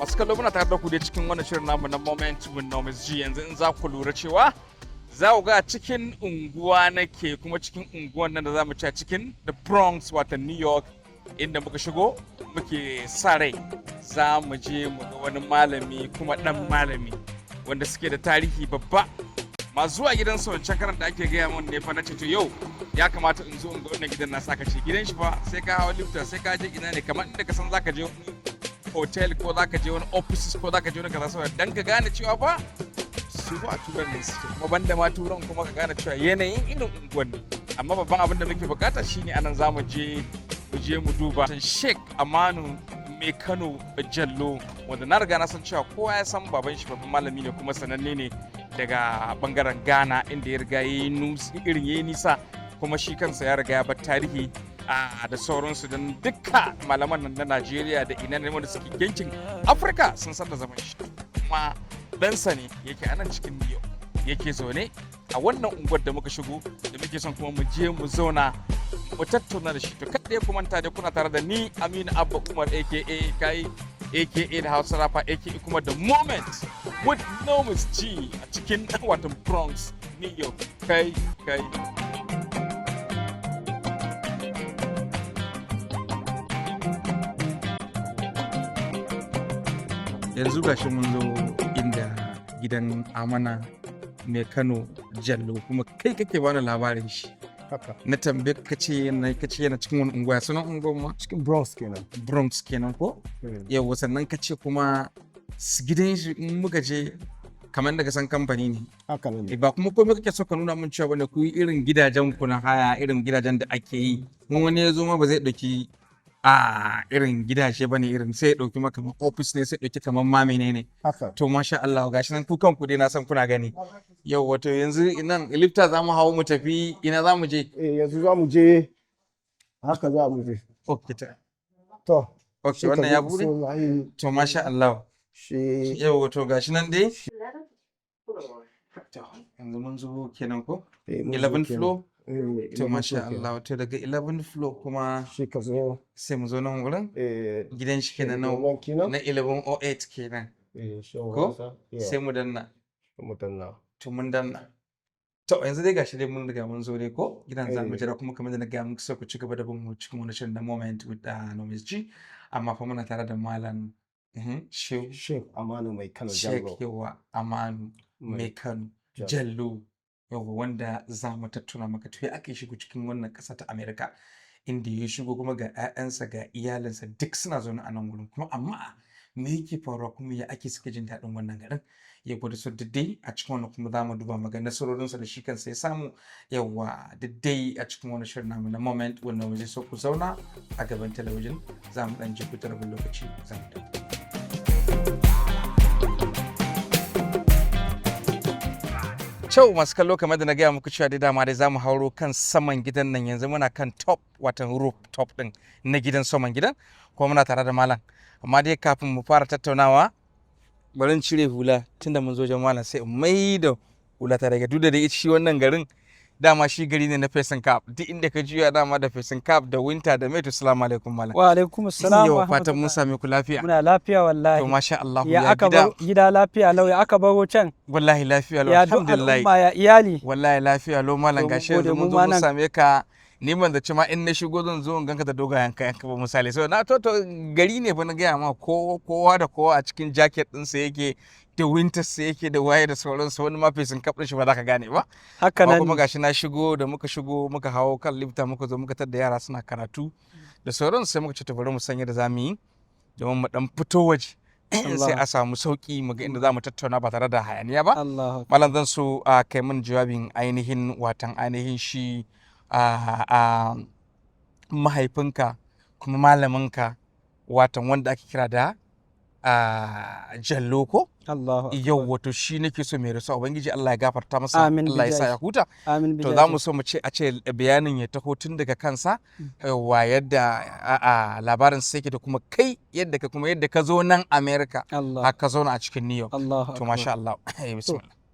Masu kallo, muna tare da ku dai cikin wannan shirin namu na Moment with Nomis G. Yanzu in za ku lura cewa za ku ga cikin unguwa nake, kuma cikin unguwan nan da za mu ci a cikin the Bronx, wato New York, inda muka shigo muke sa rai za mu je mu ga wani malami kuma dan malami wanda suke da tarihi babba masu zuwa gidansa. Wancan karan da ake gaya mun ne fa na ce, to yau ya kamata in zo in ga wannan gidan. Na saka ce gidan shi fa sai ka hawa lifta, sai ka je ina ne, kamar inda ka san zaka je wani hotel ko zaka je wani offices ko zaka je wani kaza, saboda dan ka gane cewa fa su ba a Turan ne suke, kuma banda ma Turan, kuma ka gane cewa yanayin irin unguwan ne. Amma babban abin da muke bukata shine anan zamu je mu je mu duba Sheikh Amanu Mai Kano Jallo, wanda na riga na san cewa kowa ya san baban shi babban malami ne kuma sananne ne daga bangaren Ghana, inda ya riga ya yi irin ya yi nisa, kuma shi kansa ya riga ya bar tarihi da sauransu, don dukka malaman nan na Najeriya da ina ne wanda suke yankin Afirka sun san da zaman shi. Kuma ɗansa ne yake a nan cikin New York, yake zaune a wannan unguwar da muka shigo, da muke son kuma mu je mu zauna mu tattauna da shi. To, kada ku manta da kuna tare da ni, Aminu Abba Umar, aka kai aka da Hausa Rapper, aka kuma The Moment with Nomis G, a cikin watan Bronx, New York. Kai kai. Yanzu gashi mun zo inda gidan Amana Mai Kano Jallo, kuma kai kake bani labarin shi. Haka. Na tambaye ka ce yana cikin wani unguwa, sunan unguwar ma? Cikin Bronx kenan. Bronx kenan ko? Yau sannan ka ce kuma gidan shi in muka je kamar daga san kamfani ne. Haka ne. Ba kuma komai kake so ka nuna mun cewa bane ku yi irin gidajen ku na haya, irin gidajen da ake yi, mun wani ya zo ma ba zai ɗauki a irin gidaje bane, irin sai ya ɗauki maka kamar office ne, sai ya ɗauki kamar ma menene. Haka. To, masha Allah, gashi nan ku kanku dai na san kuna gani yau. Wato yanzu nan lifta za mu hawo mu tafi ina za mu je? Eh, yanzu za mu je, haka za mu je. Okay, ta. To. Okay. Sai ka Wannan ya zo bude. sai To, masha Allah. Shi. Yau wato gashi nan dai. To, yanzu mun zo kenan ko? Eh, mun zo 11 kenan. floor. Eh, To, 11 masha floor kenan. Allah. To, daga 11 floor kuma Shi ka zo. sai mu zo nan wurin. Eh, Gidan shi kenan na nan kenan. na 1108 kenan. Eh, shi Ko? wasa. Yeah. Sai mu danna. Mu danna. To, mun danna. To, yanzu dai gashi dai mun riga mun zo dai ko gidan, za mu Eh. jira. Kuma kamar da na gaya muku, sai ku ci gaba da bin mu cikin wani shirin na Moment with Nomis G. Amma fa muna tare da Malam Shehu Sheikh Amanu Mai Kano Sheikh Jallo. Yawa Amanu Mai Kano Jallo. Jallo, yawa, wanda za mu tattauna maka to ya aka shigo cikin wannan ƙasa ta Amerika, inda ya shigo kuma ga 'ya'yansa ga iyalinsa duk suna zaune a nan wurin, kuma amma me yake faruwa, kuma ya ake suke jin daɗin wannan garin ya gwada su duk dai a cikin wannan. Kuma za mu duba mu ga nasarorinsa da shi kansa ya samu, yawa, duk dai a cikin wani shirin namu na Moment wanda mu so ku zauna a gaban talabijin. Za mu ɗan ji rabin lokaci, za mu dawo. Ciao masu kallo, kamar da na gaya muku cewa dai dama dai za mu hauro kan saman gidan nan. Yanzu muna kan top, watan roof top din na gidan saman gidan, kuma muna tare da malam. Amma dai kafin mu fara tattaunawa, bari in cire hula, tunda mun zo wajen malam sai in mai da hula ta daga. Duk da dai shi wannan garin dama shi gari ne na facing cap, duk inda ka juya dama da facing cap da winter da mai. To, salamu alaikum, malam. Wa alaikum assalam Yau wa fatan mun rahmatullah. same ku lafiya. Muna lafiya wallahi. To, masha Allah. Ya ya aka gida? baro gida lafiya lau, ya aka baro can? Wallahi lafiya lau. Ya duk Alhamdulillah. al'umma, ya iyali? Wallahi lafiya lau, malam. To, mun Gashi gode, yanzu mun mu zo ma mun nan. same ka. Ni ban zaci ma in na shigo zan zo in ganka da dogayen kayan ka ba misali. So na to gari ne fa na gaya ma, ko kowa da kowa a cikin jacket ɗinsa yake, da winter sa yake, da waye da sauransu. Wani ma facing cap ɗin shi ba za ka gane ba. Haka Amma nan kuma ne. gashi na shigo, da muka shigo muka hawo kan lifta, muka zo muka tadda yara suna karatu da sauransu, sai muka ce to bari mu san yadda za mu yi domin mu dan fito waje, sai Allah. a samu sauki mu ga inda za mu tattauna ba tare da hayaniya ba. Allah. Malam, zan so a kai min jawabin ainihin watan ainihin shi a mahaifinka kuma malaminka, watan wanda ake kira da Jallo ko? Allahu. Yau wato shi nake so, mai rasuwa, ubangiji Allah ya gafarta masa. Amin. Allah ya sa ya huta. Amin. To, za mu so mu ce a ce bayanin ya taho tun daga kansa, wa yadda a labarin sai yake, da kuma kai yadda ka kuma yadda ka zo nan America Allah. har ka zauna a cikin New York. Allahu To, masha Allah. Eh, bismillah.